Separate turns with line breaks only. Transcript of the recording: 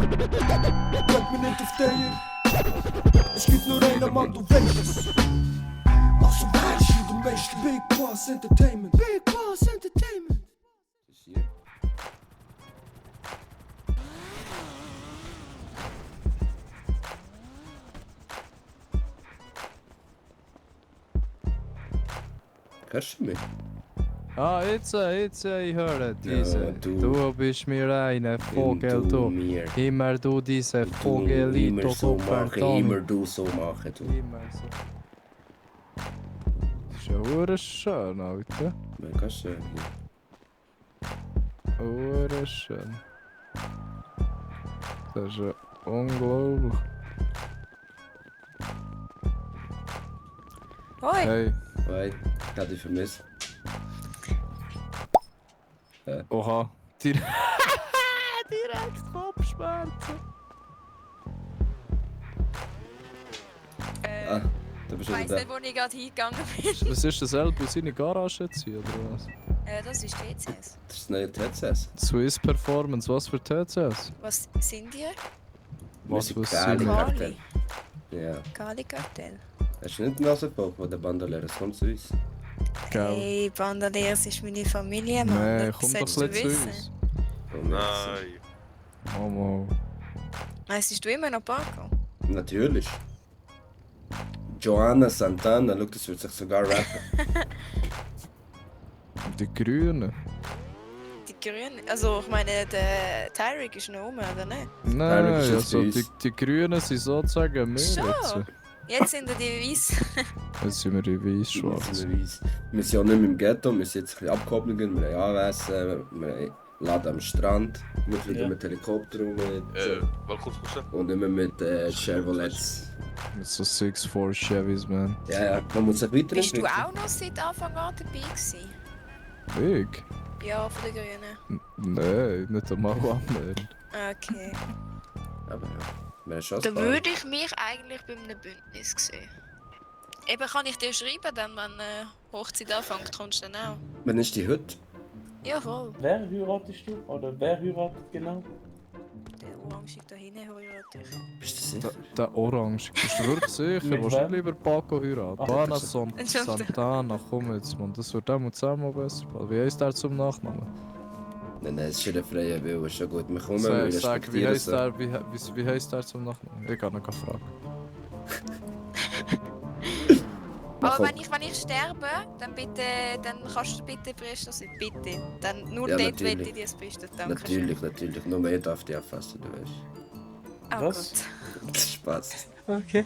Bleib mir nicht auf der. Es gibt nur einen Mann, du weißt es. Also weißt du, der Meister Big Bas Entertainment. Big Bas Entertainment.
Hörst du mich?
Ah, jetzt, ich höre diese.
Ja,
du bist mir eine Vogel,
du
du.
mir.
Immer du diese Vogelito,
Immer so machen,
pardon.
immer du so machen, du.
Immer so. Das ist ja hure schön, Alter.
Mega schön.
Hure schön. Das ist ja unglaublich.
Hoi!
Hey,
Weil, ich hab dich vermisst.
oha. Direkt Kopfschmerzen.
Ah, du bist
Ich
wieder
weiss
da.
nicht, wo ich gerade hingegangen bin.
Was ist das Elbe seine Garage jetzt hier, oder was?
Das ist TCS.
Das ist neue TCS.
Swiss Performance, was für TCS?
Was sind die?
Was
sind
für
Kali.
Sinn?
Kali.
Ja.
Kali-Kartell.
Hast du nicht die Nase gepackt, wo der Bandolier ist? Komm zu uns.
Gell.
Hey, Bandoliers ist meine Familie, Mann.
Nee,
Das
komm doch
solltest du
ein bisschen zu
wissen.
uns.
Komm jetzt.
Nein.
Momo.
Weisst du immer noch Paco?
Natürlich. Joanna Santana, schau, das wird sich sogar rappen.
Die Grünen?
Die Grünen. Also, ich meine, der Tyrick ist noch rum, oder nicht?
Nein,
ist jetzt
also
bei uns.
die Grünen sind sozusagen wir
Schon.
jetzt.
Jetzt sind die Weiss.
Jetzt sind wir die weiß-schwarz.
Wir sind ja nicht mehr im Ghetto, wir sind jetzt ein bisschen abgekoppelt, wir haben Anwesen, wir haben Laden am Strand, wir fliegen mit Helikopter rum
Welkom Swisshub.
und immer mit Chevrolets.
Mit so 6'4 Chevys, man.
Ja, ja, man muss sich
Bist du
weiterentwickeln.
auch noch seit Anfang an dabei gewesen?
Ich?
Ja, von den Grünen.
Nein, nicht einmal annähernd.
Okay.
Aber ja, wir haben schon
Da
ein paar.
würde ich mich eigentlich bei einem Bündnis sehen. Eben kann ich dir schreiben, dann, wenn Hochzeit anfängt, kommst du dann auch.
Wann ist die heute?
Ja, voll.
Wer heiratest du? Oder wer heiratet genau?
Der Orange da hinten heirate ich.
Bist du sicher?
Der Orange. Bist du wirklich sicher?
Mit
Willst du
wem?
lieber Paco heiraten?
Ach,
Bana
Entschuldigung.
Santana, komm jetzt, man. Das wird auch zusammen besser. Wie heisst der zum Nachnamen?
Nein, es ist schon ein freier Wille, ist schon gut. Wir kommen, wir
Sag, wie
respektieren
heisst
so.
der, wie heisst der zum Nachnamen? Ich kann noch fragen.
Aber
komm.
wenn ich sterbe, dann bitte, dann kannst du bitte Priester sein, bitte. Dann nur
Ja,
dort will
natürlich.
ich dir das Beste danken.
Natürlich. Nur mehr darf die erfassen, du weißt.
Oh
Was?
Gott.
Das ist Spaß.
Okay.